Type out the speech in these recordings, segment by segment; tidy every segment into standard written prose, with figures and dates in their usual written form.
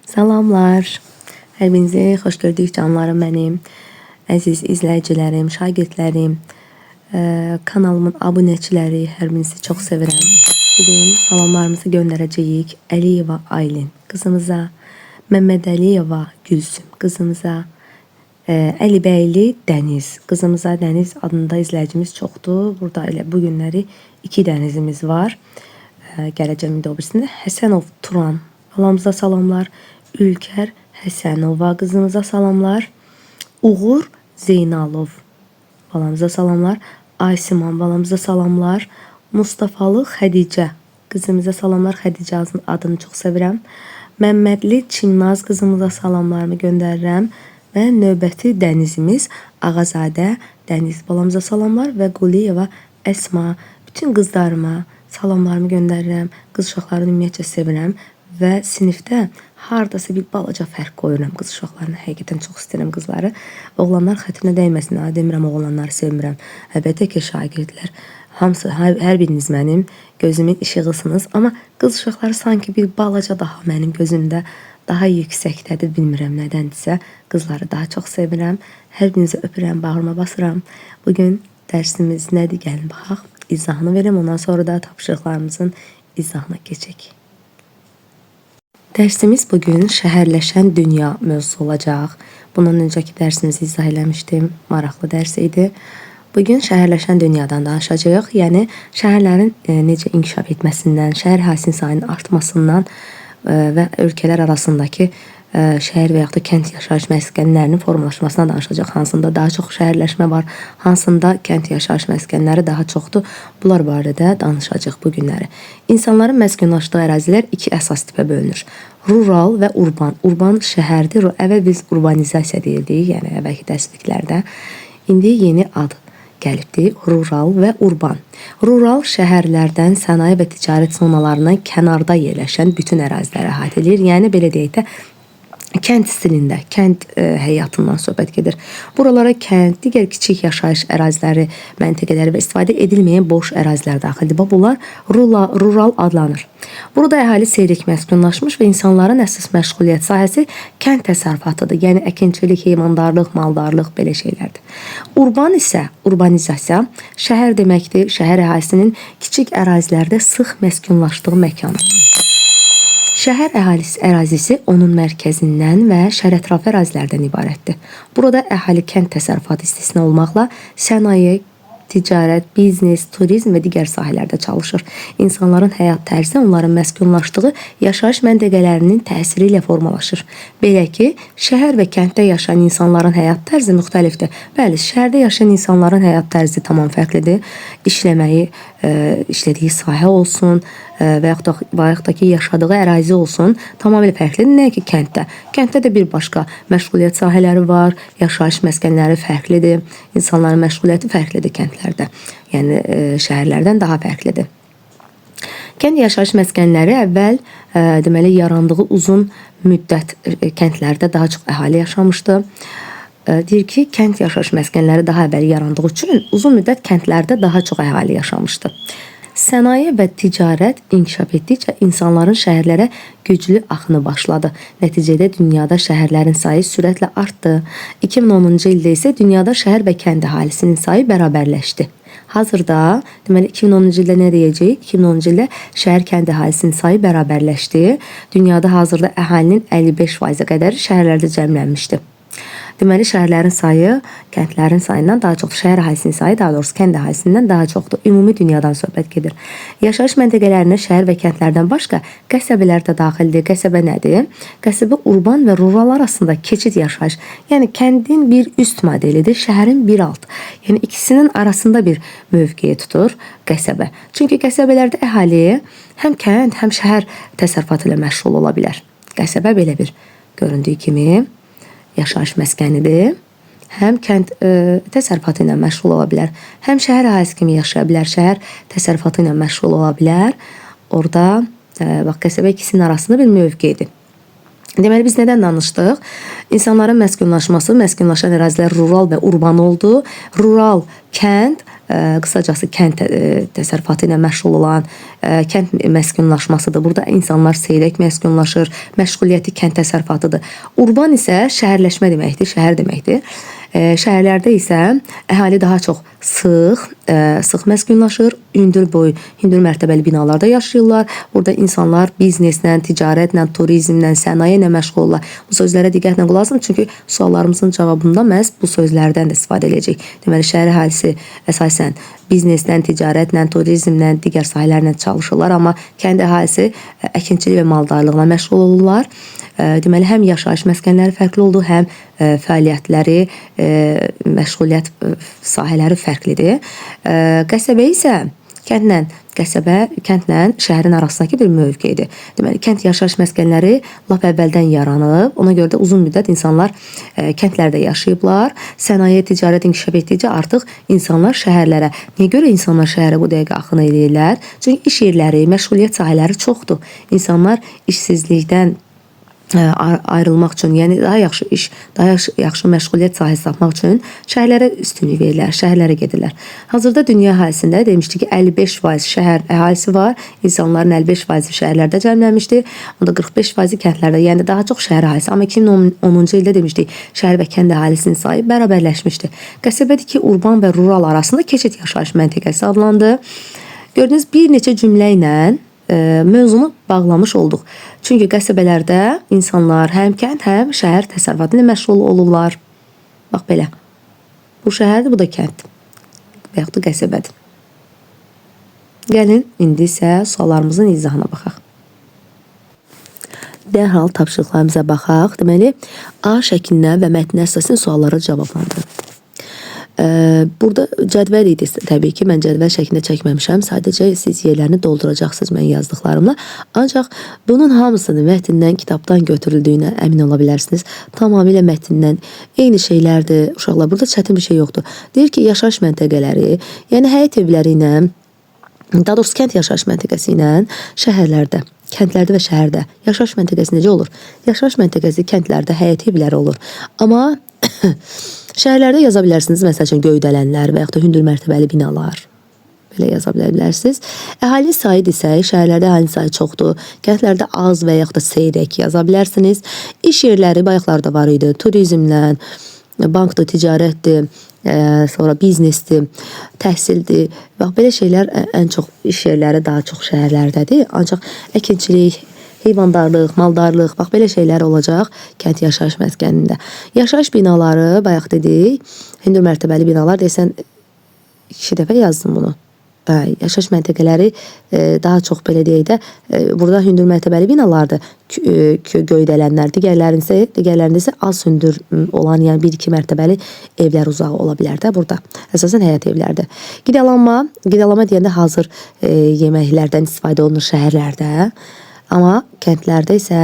Salamlar. Hər birinizi xoş gördük canlarım mənim. Əziz izləyicilərim, şagirdlərim, kanalımın abunəçiləri, hər birinizi çox sevirəm. Bugün salamlarımızı göndərəcəyik Əliyeva Aylin qızımıza, Məmmədəliyeva Gülsüm qızımıza, Əlibəyli Dəniz qızımıza. Dəniz adında izləyicimiz çoxdur. Burada elə bu günləri iki dənizimiz var. Gələcəm indi o birisində. Həsənov Turan balamıza salamlar. Ülker Həsənova qızımıza salamlar. Uğur Zeynalov balamıza salamlar. Aysiman balamıza salamlar. Mustafalı Xədicə qızımıza salamlar. Xədicə adını çox sevirəm. Məmmədli Çimnaz qızımıza salamlarımı göndərirəm. Və növbəti dənizimiz Ağazadə Dəniz balamıza salamlar və Quliyeva Əsma. Bütün qızlarıma salamlarımı göndərirəm. Qız uşaqlarını ümumiyyətcə sevirəm və sinifdə hardasa bir balaca fərq qoyuram qız uşaqlarına. Həqiqətən çox istəyirəm qızları. Oğlanlar xətrinə dəyməsin. Ha, demirəm oğlanları sevmirəm. Əlbəttə ki, şagirdlər hamısı hər biriniz mənim gözümün işığısınız. Amma qız uşaqları sanki bir balaca daha mənim gözümdə daha yüksəkdədir. Bilmirəm nədəndirsə. Qızları daha çox sevirəm. Hər birinizi öpürəm, bağrıma basıram. Bugün dərsimiz nədir? Gəlin baxaq. İzahını verim. Ondan sonra da tapşırıqlarımızın izahına keçək. Dərsimiz bugün şəhərləşən dünya mövzusu olacaq. Bundan öncəki dərsimizi izah eləmişdim. Maraqlı dərs idi. Bugün şəhərləşən dünyadan danışacağıq. Yəni şəhərlərin necə inkişaf etməsindən, şəhər əhalisinin sayının artmasından və ölkələr arasındakı şəhər və yaxud da kənd yaşayış məskənlərinin formalaşmasına danışacaq. Hansında daha çox şəhərləşmə var, hansında kənd yaşayış məskənləri daha çoxdur. Bunlar barədə danışacağıq bu günləri. İnsanların məskunlaşdığı ərazilər iki əsas tipə bölünür. Rural və urban. Urban şəhərdir. Əvvəl biz urbanizasiya deyirdik, yəni əvvəlki dərsliklərdə. İndi yeni ad gəlibdir. Rural və urban. Rural şəhərlərdən sənaye və ticarət zonalarından kənarda yerləşən bütün əraziləri əhatə edir. Yəni belə deyək də kənd stilində, kənd həyatından söhbət gedir. Buralara kənd, digər kiçik yaşayış əraziləri, məntəqələri və istifadə edilməyən boş ərazilər daxildir. Bax, bunlar rural adlanır. Burada əhali seyrək məskunlaşmış və insanların əsas məşğuliyyət sahəsi kənd təsərrüfatıdır. Yəni əkinçilik, heyvandarlıq, maldarlıq belə şeylərdir. Urban isə urbanizasiya şəhər deməkdir. Şəhər əhalisinin kiçik ərazilərdə sıx məskunlaşdığı məkan. Şəhər əhalisi ərazisi onun mərkəzindən və şəhərətrafı ərazilərdən ibarətdir. Burada əhali kənd təsərrüfatı istisna olmaqla sənaye, ticarət, biznes, turizm və digər sahələrdə çalışır. İnsanların həyat tərzi onların məskunlaşdığı yaşayış məntəqələrinin təsiri ilə formalaşır. Belə ki, şəhər və kənddə yaşayan insanların həyat tərzi müxtəlifdir. Bəli, şəhərdə yaşayan insanların həyat tərzi tamam fərqlidir. İşləməyi, işlədiyi sahə olsun və yaxud da ki, yaşadığı ərazi olsun, tamamilə fərqlidir. Nə ki kənddə. Kənddə də bir başqa məşğuliyyət sahələri var, yaşayış məskənləri fərqlidir. İnsanların məşğuliyyəti fərqlidir kəndlərdə. Yəni şəhərlərdən daha fərqlidir. Kənd yaşayış məskənləri əvvəl deməli yarandığı uzun müddət kəndlərdə daha çox əhali yaşamışdı. Deyir ki, kənd yaşayış məskənləri daha əvvəl yarandığı üçün uzun müddət kəndlərdə daha çox əhali yaşamışdı. Sənaye və ticarət inkişaf etdikcə insanların şəhərlərə güclü axını başladı. Nəticədə dünyada şəhərlərin sayı sürətlə artdı. 2010-cu ildə isə dünyada şəhər və kənd əhalisinin sayı bərabərləşdi. Hazırda, deməli 2010-cu ildə nə deyəcəyik? 2010-cu ildə şəhər kənd əhalisinin sayı bərabərləşdi. Dünyada hazırda əhalinin 55%-ə qədəri şəhərlərdə cəmlənmişdi. Deməli şəhərlərin sayı kəndlərin sayından daha çoxdur. Şəhər əhalisinin sayı daha doğrusu kənd əhalisindən daha çoxdur. Ümumi dünyadan söhbət gedir. Yaşayış məntəqələrinə şəhər və kəndlərdən başqa qəsəbələr də daxildir. Qəsəbə nədir? Qəsəbə urban və rural arasında keçid yaşayış. Yəni kəndin bir üst modelidir, şəhərin bir alt. Yəni ikisinin arasında bir mövqe tutur qəsəbə. Çünki qəsəbələrdə əhali həm kənd, həm şəhər təsərrüfatı ilə məşğul ola bilər. Qəsəbə belə bir göründüyü kimi yaşayış məskənidir. Həm kənd təsərrüfatı ilə məşğul ola bilər, həm şəhər əhalisi kimi yaşaya bilər, şəhər təsərrüfatı ilə məşğul ola bilər. Orada bax qəsəbə ikisinin arasında bir mövqedir. Deməli biz nədən danışdıq? İnsanların məskunlaşması, məskunlaşan ərazilər rural və urban oldu. Rural kənd, Qısacası kənd təsərrüfatı ilə məşğul olan kənd məskunlaşmasıdır. Burada insanlar seyrək məskunlaşır, məşğuliyyəti kənd təsərrüfatıdır. Urban isə şəhərləşmə deməkdir, şəhər deməkdir. Şəhərlərdə isə əhali daha çox sıx məskunlaşır, hündür boy, hündür mərtəbəli binalarda yaşayırlar. Burada insanlar bizneslə, ticarətlə, turizmlə, sənaye ilə məşğul olurlar. Bu sözlərə diqqətlə qulaq asın, çünki suallarımızın cavabında məhz bu sözlərdən də istifadə edəcək. Deməli, şəhər əhalisi əsasən bizneslə, ticarətlə, turizmlə, digər sahələrlə çalışırlar, amma kənd əhalisi əkinçilik və maldarlıqla məşğul olurlar. Deməli, həm yaşayış məskənləri fərqli oldu, həm fəaliyyətləri, məşğuliyyət sahələri fərqlidir. Qəsəbə isə kəndlə qəsəbə, kəndlə şəhərin arasındakı bir mövqedir. Deməli, kənd yaşayış məskənləri lap əvvəldən yaranıb. Ona görə də uzun müddət insanlar kəndlərdə yaşayıblar. Sənaye, ticarət inkişaf etdikcə artıq insanlar şəhərlərə. Niyə görə insanlar şəhərə bu dəqiqə axın eləyirlər? Çünki iş yerləri, məşğuliyyət sahələri çoxdur. İnsanlar işsizlikdən ayrılmaq üçün, yəni daha yaxşı iş, daha yaxşı məşğuliyyət sahəsi tapmaq üçün şəhərlərə üstünlük verirlər, şəhərlərə gedirlər. Hazırda dünya əhalisində demişdik ki, 55% şəhər əhalisi var. İnsanların 55%-i şəhərlərdə cəmlənmişdir. Onda 45%-i kəndlərdə, yəni daha çox şəhər əhalisi. Amma 2010-cu ildə demişdik, şəhər və kənd əhalisinin sayı bərabərləşmişdi. Qəsəbədir ki, urban və rural arasında keçid yaşayış məntəqəsi adlandı. Gördüyünüz bir neçə cümlə ilə mövzunu bağlamış olduq. Çünki qəsəbələrdə insanlar həm kənd, həm şəhər təsərrüfatı ilə məşğul olurlar. Bax belə. Bu şəhərdir, bu da kənd. Və yaxud da qəsəbədir. Gəlin, indi isə suallarımızın izahına baxaq. Dərhal tapşırıqlarımıza baxaq. Deməli, A şəklinə və mətnə əsasən suallara cavablandırın. Burada cədvəl idi təbii ki, mən cədvəl şəklində çəkməmişəm. Sadəcə siz yerlərini dolduracaqsınız mən yazdıqlarımla. Ancaq bunun hamısını mətndən, kitabdan götürüldüyünə əmin ola bilərsiniz. Tamamilə mətndən eyni şeylərdir. Uşaqlar, burada çətin bir şey yoxdur. Deyir ki, yaşayış məntəqələri, yəni həyət evləri ilə, daha doğrusu kənd yaşayış məntəqəsi ilə şəhərlərdə, kəndlərdə və şəhərdə yaşayış məntəqəsi necə olur? Yaşayış məntəqəsi kəndlərdə həyət evləri olur. Amma şəhərlərdə yaza bilərsiniz, məsəl üçün göydələnlər və yaxud da hündür mərtəbəli binalar. Belə yaza bilərsiniz. Əhali sayı desək, şəhərlərdə əhalinin sayı çoxdur. Kəndlərdə az və yaxud da seyrək yaza bilərsiniz. İş yerləri bayaqlarda var idi. Turizmlə, bankdır, ticarətdir, sonra biznesdir, təhsildir. Bax, belə şeylər ən çox iş yerləri daha çox şəhərlərdədir. Ancaq əkinçilik, heyvandarlıq, maldarlıq, bax belə şeylər olacaq kənd yaşayış məskənində. Yaşayış binaları, bayaq dedik, hündür mərtəbəli binalar desən 2 dəfə yazdım bunu. Yaşayış məntəqələri daha çox belə deyək də, burada hündür mərtəbəli binalardır, göydələnlər, digərlərində isə az hündür olan, yəni 1-2 mərtəbəli evlər uzağı ola bilər də burada. Əsasən həyət evlərdir. Qidalanma, qidalanma deyəndə hazır yeməklərdən istifadə olunur şəhərlərdə. Amma kəndlərdə isə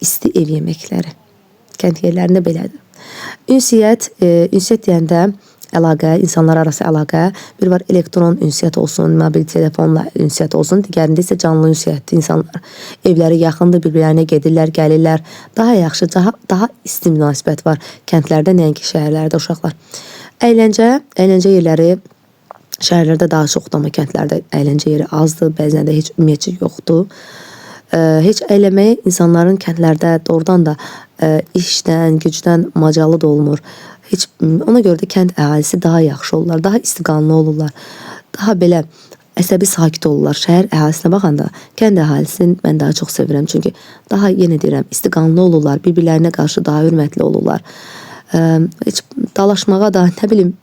isti ev yeməkləri. Kənd yerlərində belədir. Ünsiyyət, ünsiyyət deyəndə əlaqə, insanlar arası əlaqə. Bir var elektron ünsiyyət olsun, mobil telefonla ünsiyyət olsun. Digərində isə canlı ünsiyyətdir. İnsanlar evləri yaxındır, bir-birlərinə gedirlər, gəlirlər. Daha yaxşı, daha isti münasibət var kəndlərdə, nəinki şəhərlərdə uşaqlar. Əyləncə, əyləncə yerləri şəhərlərdə daha çoxdur, amma kəndlərdə əyləncə yeri azdır, bəzən də heç ümumiyyətcə yoxdur. Heç əyləməyə insanların kəndlərdə doğrudan da işdən, gücdən macalı da olmur. Heç, ona görə də kənd əhalisi daha yaxşı olurlar, daha istiqanlı olurlar, daha belə əsəbi sakit olurlar. Şəhər əhalisinə baxanda kənd əhalisini mən daha çox sevirəm. Çünki daha yenə deyirəm, istiqanlı olurlar, bir-birlərinə qarşı daha hörmətli olurlar. Heç dalaşmağa da, nə bilim,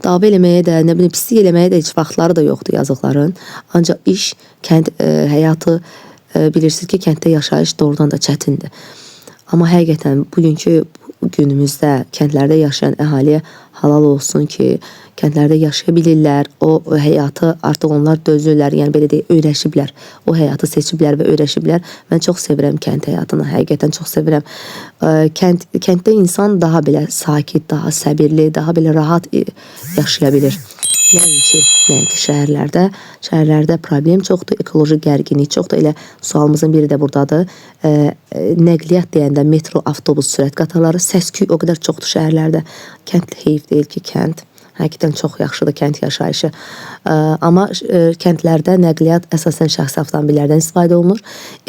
dava eləməyə də, nə bilim, pislik eləməyə də heç vaxtları da yoxdur yazıqların. Ancaq iş, kənd həyatı, bilirsiniz ki, kənddə yaşayış doğrudan da çətindir. Amma həqiqətən bugünkü günümüzdə kəndlərdə yaşayan əhaliyə halal olsun ki, kəndlərdə yaşaya bilirlər. O həyatı artıq onlar dözürlər, yəni belə deyək, öyrəşiblər. O həyatı seçiblər və öyrəşiblər. Mən çox sevirəm kənd həyatını, həqiqətən çox sevirəm. Kənddə insan daha belə sakit, daha səbirli, daha belə rahat yaşaya bilir. Nəinki şəhərlərdə. Şəhərlərdə problem çoxdur, ekoloji gərginlik çoxdur. Elə sualımızın biri də buradadır. Nəqliyyat deyəndə metro, avtobus, sürət qatarları, səs-küy o qədər çoxdur şəhərlərdə. Kənd heyf deyil ki, kənd. Həqiqətən çox yaxşıdır kənd yaşayışı. Amma kəndlərdə nəqliyyat əsasən şəxsi avtomobillərdən istifadə olunur.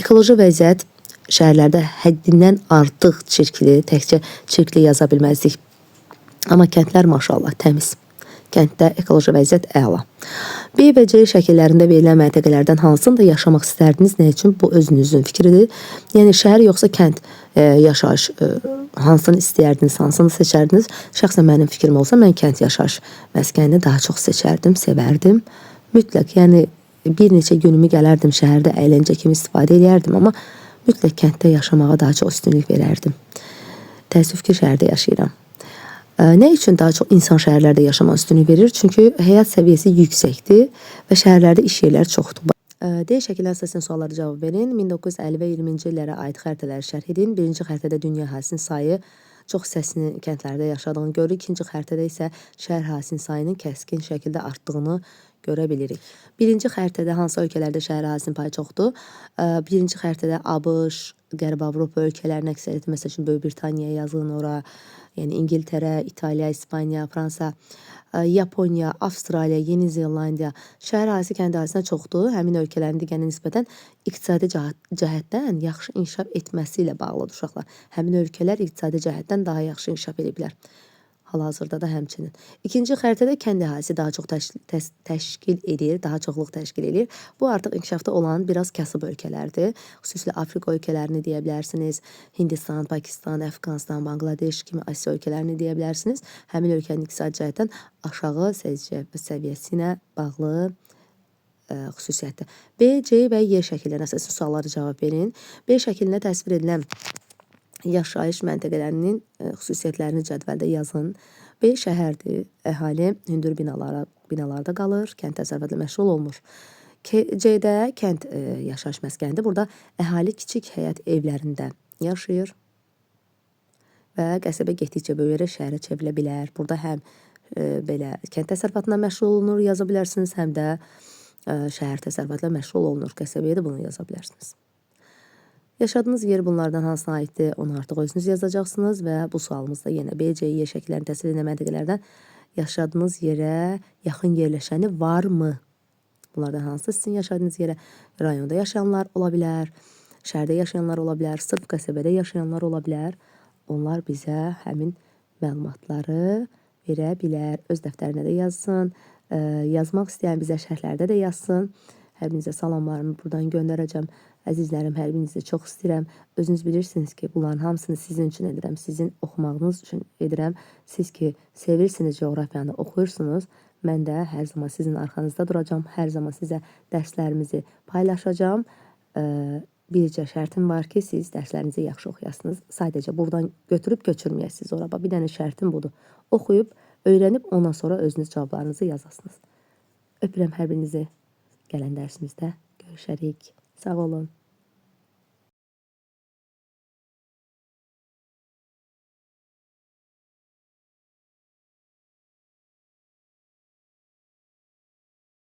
Ekoloji vəziyyət şəhərlərdə həddindən artıq çirkli, təkcə çirkli yaza bilməzdik. Amma kəndlər maşallah təmiz. Kənddə ekoloji vəziyyət əla. B və C şəkillərində verilən məntəqələrdən hansında yaşamaq istərdiniz? Nə üçün? Bu özünüzün fikridir. Yəni şəhər yoxsa kənd yaşayış hansını istəyərdiniz, hansını seçərdiniz? Şəxsən mənim fikrim olsa mən kənd yaşayış məskənini daha çox seçərdim, sevərdim. Mütləq, yəni bir neçə günümü gələrdim şəhərdə əyləncə kimi istifadə eləyərdim, amma mütləq kənddə yaşamağa daha çox üstünlük verərdim. Təəssüf ki, şəhərdə yaşayıram. Nə üçün daha çox insan şəhərlərdə yaşamağa üstünlük verir? Çünki həyat səviyyəsi yüksəkdir və şəhərlərdə iş yerləri çoxdur. D şəklinə əsasən suallara cavab verin. 1950 və 20-ci illərə aid xəritələri şərh edin. Birinci xəritədə dünya əhalisinin sayı çox hissəsinin kəndlərdə yaşadığını görürük. İkinci xəritədə isə şəhər əhalisinin sayının kəskin şəkildə artdığını görə bilirik. Birinci xəritədə hansı ölkələrdə şəhər əhalisinin payı çoxdur? Birinci xəritədə ABŞ, Qərb Avropa ölkələrinin əksəriyyəti, məsəl üçün Böyük Britaniya yazın ora, yəni İngiltərə, İtaliya, İspaniya, Fransa, Yaponiya, Avstraliya, Yeni Zelandiya şəhər əhalisi kənd əhalisinə çoxdur. Həmin ölkələrin digərinə nisbətən iqtisadi cəhətdən yaxşı inkişaf etməsi ilə bağlıdır uşaqlar. Həmin ölkələr iqtisadi cəhətdən daha yaxşı inkişaf ediblər. Hal-hazırda da həmçinin. İkinci xəritədə kənd əhalisi daha çox təşkil edir, daha çoxluq təşkil edir. Bu artıq inkişafda olan biraz kasıb ölkələrdir. Xüsusilə Afrika ölkələrini deyə bilərsiniz. Hindistan, Pakistan, Əfqanistan, Bangladeş kimi Asiya ölkələrini deyə bilərsiniz. Həmin ölkənin iqtisadi cəhətdən aşağı səviyyəsi ilə bağlı xüsusiyyətdir. B, C və Y şəkillərinə əsasən suallara cavab verin. B şəklində təsvir edilən yaşayış məntəqələrinin xüsusiyyətlərini cədvəldə yazın. B şəhərdir. Əhali hündür binalarda qalır, kənd təsərrüfatı ilə məşğul olmur. C-də kənd yaşayış məskənidir. Burada əhali kiçik həyət evlərində yaşayır və qəsəbə getdikcə böyüyərək şəhərə çevrilə bilər. Burada həm belə kənd təsərrüfatına məşğul olunur, yaza bilərsiniz, həm də şəhər təsərrüfatı ilə məşğul olunur. Qəsəbəyə də bunu yaza bilərsiniz. Yaşadığınız yer bunlardan hansına aiddir, onu artıq özünüz yazacaqsınız və bu sualımızda yenə B, C, Y şəkillərini təsvir edən məntəqələrdən yaşadığınız yerə yaxın yerləşəni varmı? Bunlardan hansı sizin yaşadığınız yerə rayonda yaşayanlar ola bilər, şəhərdə yaşayanlar ola bilər, sırf qəsəbədə yaşayanlar ola bilər. Onlar bizə həmin məlumatları verə bilər. Öz dəftərinə də yazsın, yazmaq istəyən bizə şərhlərdə də yazsın. Hər birinizə salamlarımı buradan göndərəcəm. Əzizlərim, hər birinizi çox istəyirəm. Özünüz bilirsiniz ki, bunların hamısını sizin üçün edirəm. Sizin oxumağınız üçün edirəm. Siz ki, sevirsiniz coğrafiyanı, oxuyursunuz. Mən də hər zaman sizin arxanızda duracağam. Hər zaman sizə dərslərimizi paylaşacağam. Bircə şərtim var ki, siz dərslərinizi yaxşı oxuyasınız. Sadəcə buradan götürüb köçürməyəsiniz ora. Bax, bir dənə şərtim budur. Oxuyub, öyrənib, ondan sonra özünüz cavablarınızı yazasınız. Öpürəm hər birinizi. Gələn dərsimizdə görüşərik. Sağ olun.